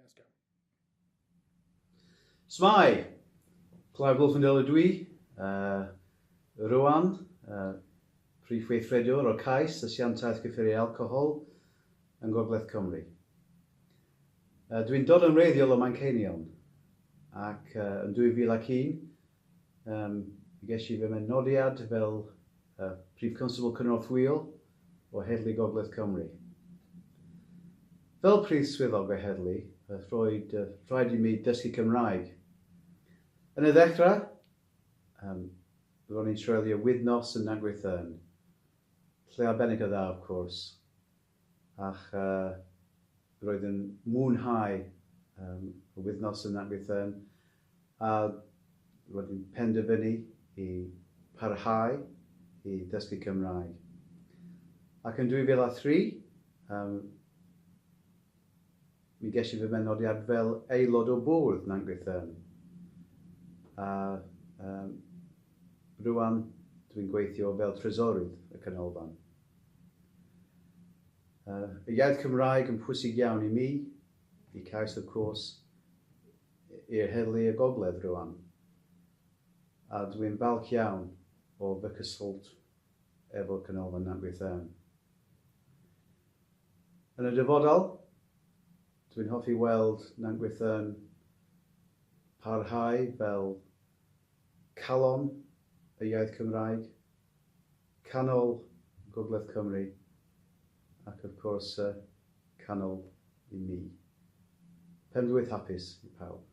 Let's go. S'mae! Clive Wolfendale ydw i, uh, rwan, uh, Prif Weithredwr o Cais, Asiantaeth Gyffuriau Alcohol yng Ngogledd Cymru. Uh, dwi'n dod yn wreiddiol o Manceinion, ac uh, yn 2001, um, ges i fy menodiad fel uh, Prif Constable Cynorthwyol o Heddlu Gogledd Cymru. Fel Prif Swyddog y Heddlu, roedd rhaid i mi dysgu Cymraeg. Yn y ddechrau, um, ro'n i'n treulio wythnos yn Nantgwytheyrn. Lle arbennig o dda, of course. Ac roedd yn mwynhau y wythnos yn Nantgwytheyrn a roedd yn penderfynu i parhau i ddysgu Cymraeg. Ac yn 2003, mi ges i fy menodiad fel aelod o bwrdd Nantgwytheyrn. A rwan dwi'n gweithio fel trysorydd y canolfan. Y iaith Cymraeg yn pwysig iawn i mi, i Cais of course, i'r Heddlu y Gogledd rwan. A dwi'n falch iawn o fy cyswllt efo Canolfan Nantgwytheyrn. Yn y dyfodol, dwi'n hoffi weld Nantgwytheyrn parhau fel calon y iaith Cymraeg, canol Gogledd Cymru, ac of course canol i mi. Penblwydd hapus i pawb.